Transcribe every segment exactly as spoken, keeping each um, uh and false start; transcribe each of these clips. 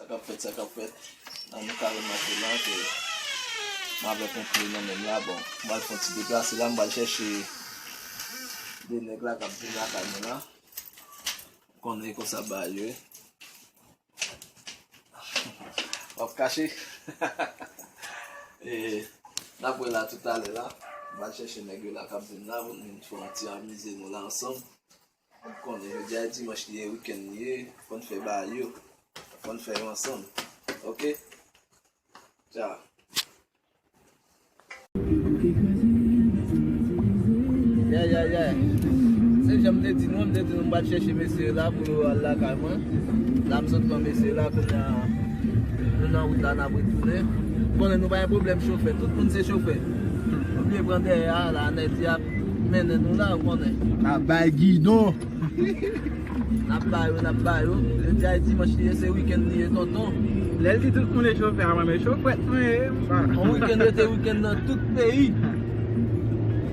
K ap fèt, sa k ap fèt. La, nou ka remake la ke m avèk yon kle nan men m la. Bon, m pral fè yon ti deplase la, m pral chèche de nèg la k ap vin lakay mwen la. Konnen konsa bagay yo ye. W ap kache? E, n ap wè la toutalè la. M pral chèche nèg yo la k ap vin la pou n vin fè yon ti amize nou la ansanm. Ou konnen, jodi a dimanch li ye, wikenn li ye, fò n fè bagay yo. Fò n fè yo ansanm. Oke? Tcha. Yeah, yeah, yeah. Se jan m te di nou, m te di nou m pral chèche mesye la pou yo al lakay mwen. La m sot pran mesye la, kounye a nou nan wout la, n ap retounen. Ou konnen nou pa gen pwoblèm chofè, tout moun se chofè. Nou bliye pran dèyè a la, nèg di ap mennen nou la, ou konnen. N ap bay gidon. N ap ba yo, n ap ba yo. Jodi a dimanch li ye, se wikenn li ye, tonton. Lè l di tout moun e chofè a, mwen, men chofèt mwen ye. Yon wikenn rete wikenn nan tout peyi.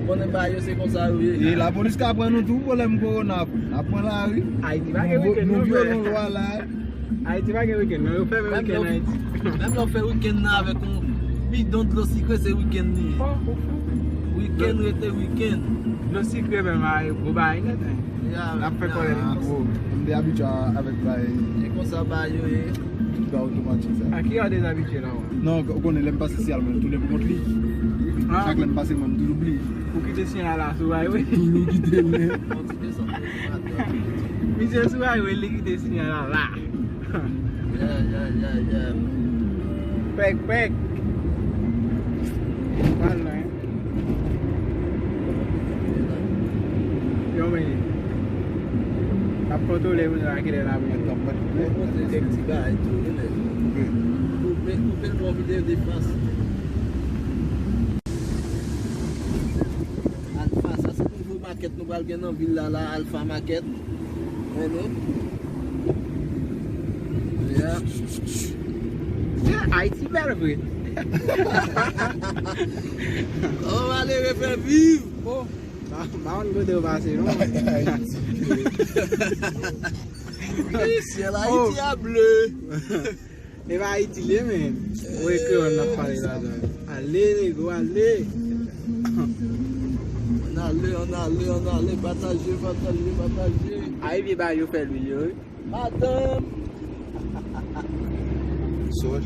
Konnen ba yo, se konsa yo ye. E lapolis ka pran nou tou, pwoblèm kowona, n ap pran lari. Ayiti pa gen wikenn, nou vyole yon lwa la. Ayiti pa gen wikenn, non, yo fèmen wikenn Ayiti. Menm lè w fè wikenn nan avèk yon bidon dlo sikre, se wikenn li ye. Wikenn rete wikenn. Dlo sikre menm a gwo bagay nèt, hein. N ap fè kòlè nou gwo. M te abitye avèk bagay. E konsa bagay yo ye. Tout bagay otomatik sa. A ki a w dezabitye la, wè? Non, ou konnen lè m pase siyal mwen, m tounen pou kont li. Chak lè m pase mwen, m toujou bliye. Ou kite siyal la sou highway? Toujou kite l. Misye sou highway, li kite siyal la la. Yeah, yeah, yeah, yeah. Pèk, pèk. Pral lwen. Yon minit. N ap kontwole moun yo a kilè n ap rive. Yon ti bagay tou, wi, men. Koupe, koupe l pou yon videyo defans. Alfa, sa se nouvo makèt nou pral gen nan vil la, la, Alfa Makèt. Mennen. Yeah. Yeah, Ayiti bèl vre. Oh, malere fè viv. Oh, pa, pa konn kote yo pase, non. Ayiti. Wi, syèl Ayiti a ble. E pa Ayiti li ye, men. Ou e kreyòl n ap pale ladan. Ale, nego, ale. Ann ale, ann ale, ann ale, pataje, pataje, pataje. A, epi ba yo fè lwil yo, wi. Madanm. Sòj.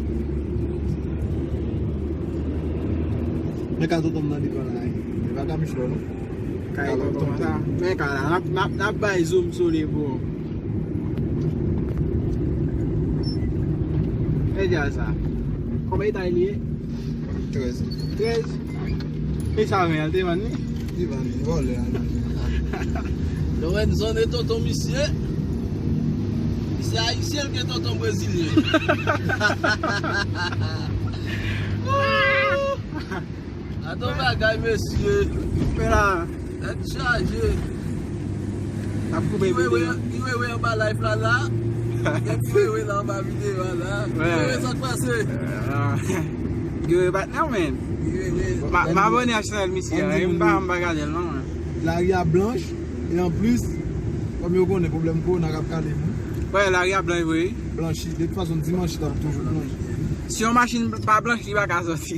Men ka tonton m nan devan la, wi. Li pa ka mechan, non. Kay tonton sa. Men kay la, n ap, n ap, n ap bay zoom sou li, bro. E djaz sa. Konbyen etay li ye? Trèz. Trèz? E sa, men, al te vann li? Li vann li, vòlè a. Lorenzo e tonton misye. Misye ayisyen, l gen tonton brezilyen. Gade yon bagay, mesye. Koupe la. Tèt chaje. N ap koupe videyo. Ki wewe anba live la la. Gen ki wewe la anba videyo a la. Ki wewe sa k pase. Ki wewe patnè w, men. M abòne ak chanèl misye a, m pa, m pa gade l non, men. Lari a blanch, e anplis, kòm yo konnen pwoblèm kowona k ap kale moun. Wè, lari a blanch vre. Blanchi, de tout fason, dimanch, l ap toujou blanch. Si yon machin pa blanch, li pa ka sòti.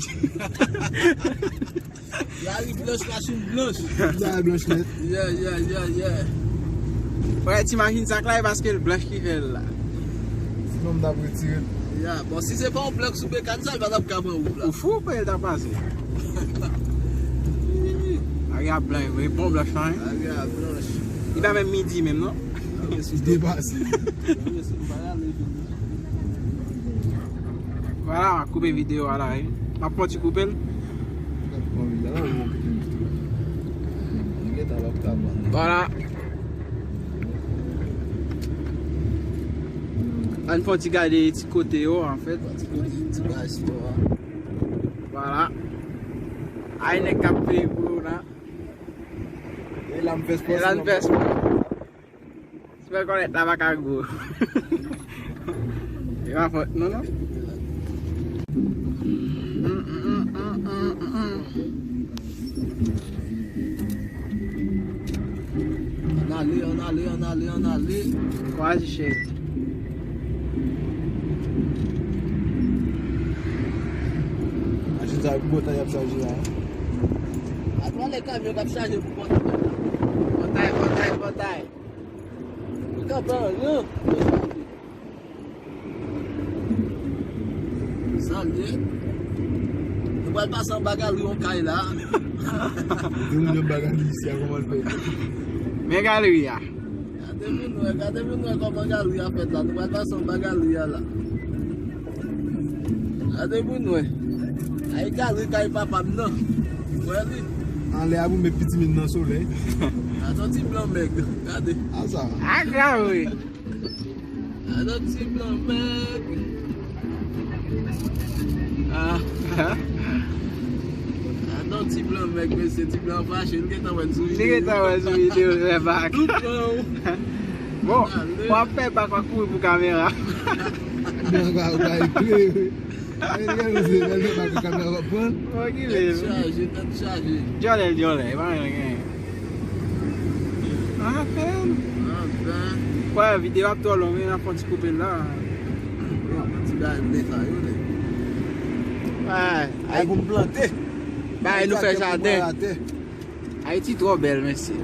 Lari blanch, machin blanch. Lari blanch nèt. Yeah, yeah, yeah, yeah. Wè, ti machin sa k la, e paske l blanch ki fè l la. Sinon, m t ap retire l. Yeah, bon, si se pa yon blòk sou bekàn sa, l pa t ap ka pran wout la. Ou fou, kòman l t ap pase? Lari a blanch, wi, bon blanch la, hein? Lari a blanch. Li pa menm midi menm, non? Li depase. Vwala, m ap koupe videyo a la, wi. M ap fè yon ti koupe l. Vwala. Ann fè yon ti gade ti kote yo, anfèt. Ti kote, ti bagay sipò a. Vwala. Ay, nèg k ap peye pou yo la. E la m fè spò. E la m fè spò. Sipè kòlèt la pa ka gwo. E pa fòt nou, non. Ann ale, ann ale, ann ale, ann ale. Kwazi chè. Sa pou bòtay ap chaje a. Atwa lè kamyon k ap chaje pou bòtay. Bòtay, bòtay, bòtay. Ou kanpe anyen. Salye. Nou pral pase anba galri yon kay la. Gen moun anba galri isi a, kòman l fè? Men galri a. Gade pou n wè, gade pou n wè kòman galri a fèt la. Nou pral pase anba galri a la. Gade pou n wè. Ay, galri kay papa m nan. Wè li. Anlè a pou met pitimi nan solèy. Gade yon ti blan mèg. Gade. A sa. A grav wi. Gade yon ti blan mèg. Ah. Gade yon ti blan mèg, mesye, ti blan fache, li gentan wè n sou videyo. Li gentan wè n sou videyo, fè bak. Tout pran ou. Bon, w ap fè bak, w ap kouri pou kamera. Blan ka, w ka ekle. Ay, li gentan se, lè l fè bak, kamera w ap pran. Bon, ki vle. Tèt chaje, tèt chaje. Djòlè, djòlè, e pa anyen l genyen. Anfen. Anfen. Kwè, videyo ap twò long, wi, n ap fè yon ti koupe l la. Ti bagay ble sa yo, nèg. Ay, ay pou m plante. Bay nou fè jaden. Ayiti twò bèl, mesye.